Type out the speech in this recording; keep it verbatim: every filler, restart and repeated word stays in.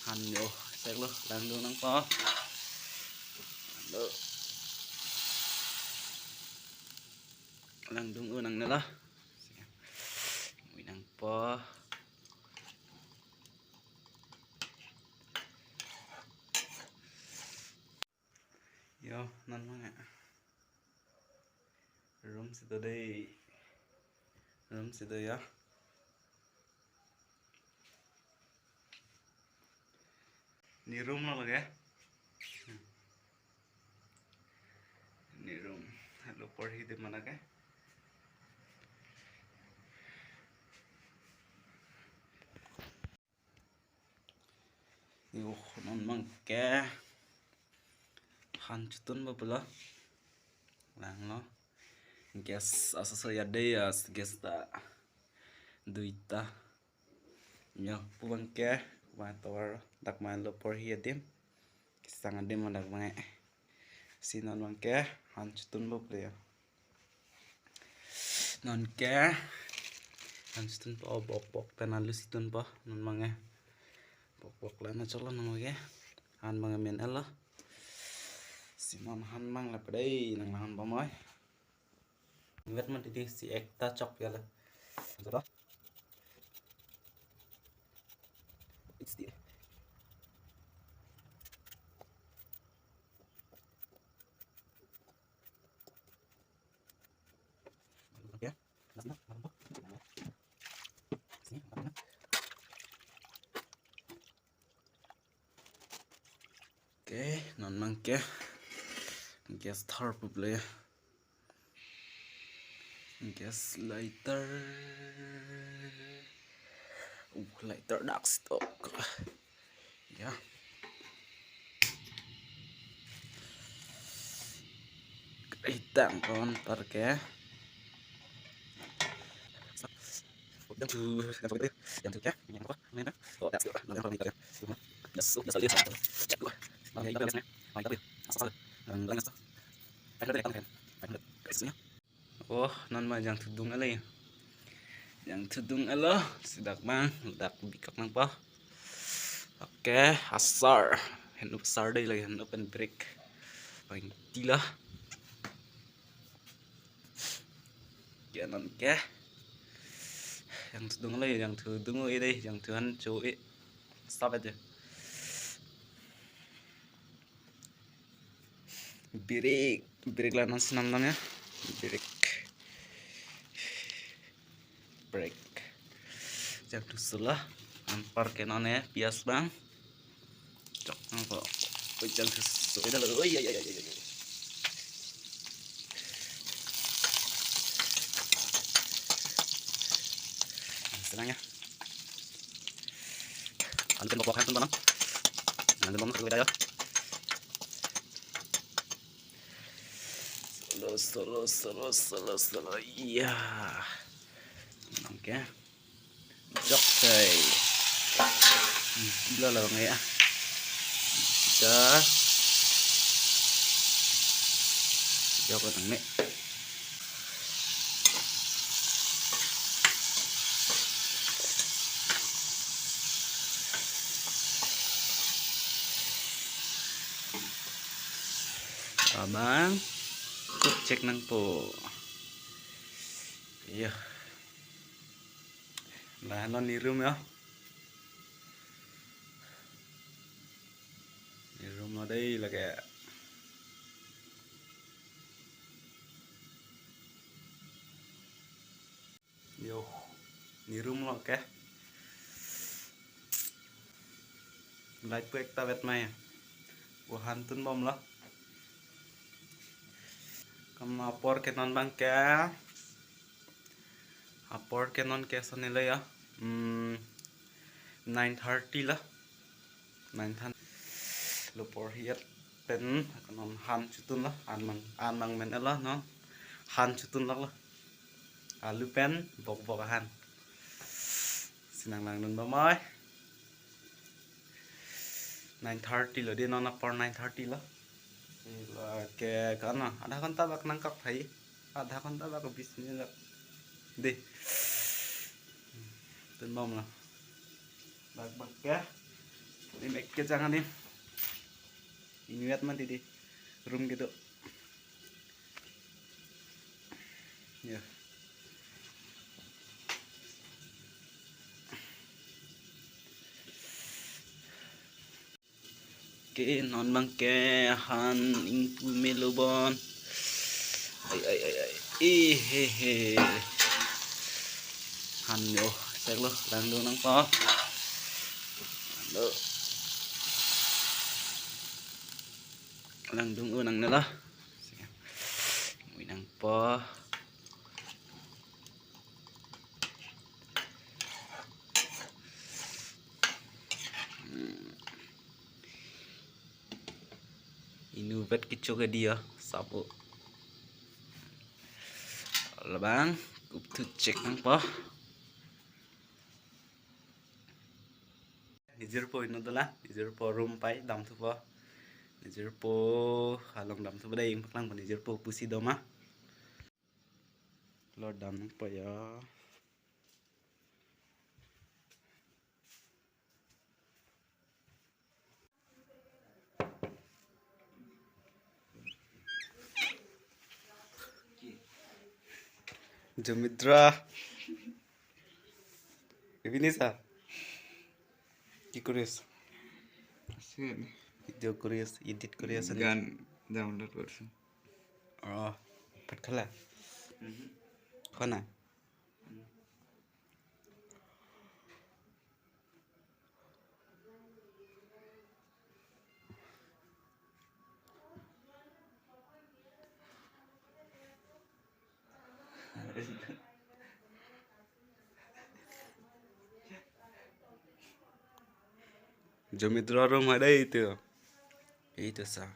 Han yo, sek lo, langdung nangpo. Langdung, langdung un nangne lo. Mui nangpo. Yo, non mang ya. Room si do dei. Room si do ya. Ne room lo lake. Ne room. Halo porhi adim ma lake. Yo, non mang ke. Han chotun ba pula. Lang lo. Gas aso so ya dei as gas ta. Duita. Yo, pu bang ke, pu bang tovar, dak ma lo porhi adim. Kesang adim ma dak bang. Si non bang ke, han chotun ba pula yo. Non ke, han chotun po, bok bok pen alu si tun po, non bang ke. Bok bok la na cholo non ke. Han bang men elo. Si non han bang la padai, nang han bamoi. Ingat man titi si ekta chok ya la. Zara. It's the Okay. Okay, non mang ke. Gas thar pu pula. Gas lighter. Uh, lighter dak stok. Ya. Itang kon parke. Yang tu, yang tu, yang tu, yang tu, ya. Yang apa? Ini, oh, that's good. Yang apa? Yang tu, ya. That's so, that's all. Yang tu, yang tu, yang tu, yang tu, yang tu, yang tu, yang tu, Oh, non ma jangthu dung ale. Jangthu dung alo, si dak bang, dak bikak nangpo. Okay, asar. Henlo asar dei lake, henlo pen break. Bang tila. Ya non ke. Jangthu dung ale, jangthu dung e dei, jangthu han cho e. Stop aja. Birik, birik la non si nam nam ya. Birik. Break. Jangthu sula. Anpar ke non ya, pias bang. Chok nangpo. Oi, jangthu sula lo. Oi, oi, oi, oi, oi. Senang ya. Alu pen bok bok han tun bang. Alu bang, alu beda ya. Solo, solo, solo, solo, solo. Iya. Okay. Jok sai. Gila lah bang ya. Kita. Jok lah bang ni. Abang, cek cek nangpo. Iya. Lah, non ne room ya. Ne room lo dei lake. Yo, ne room lo ke. Light pu ekta vet mai. Pu han tun bom lo. Kam apor ke non bang ke. Apor ke non ke sani lo ya. Hmm, nine thirty lo. Nine thirty. Lo porhi et pen non han chotun lo. An mang, an mang men lo non. Han chotun lo lo. Alu pen bok bok ahan. Si nang langdun bamoi. Nine thirty lo dei non apor nine thirty lo. Lake kan adha ghonta bak nangkok thai. Adha ghonta bak bis minit bak. Dei. Tun bom lo. Bak bak ya. Lim ek kejang alim. Inutvet mati di room kedo. Ya. Ke non abang ke han ingpu melo bon. Ai, ai, ai, ai. Ih, he, he. Han yo, sek lo, langdun nangpo. Langdun. Langdun o nangnelo. Mui nangpo. Hmm. Inutvet kecho ke dia, sapo. Labang, kup thu chek nangpo. Nijirpo inut dolang, nijirpo room pai damthupo. Nijirpo along damthupo dei, ingpaklang po nijirpo pusi doma. Lo dam nangpo ya. Jomitra. Evening, sir. কি কৰি আছ? আছো এনে। ভিডিঅ' কৰি আছ, এডিট কৰি আছ নেকি? গান ডাউনলোড কৰিছো। অ, ভাত খালা? উহু। খোৱা নাই? উহু। Jomitra room ada itu. Itu sa.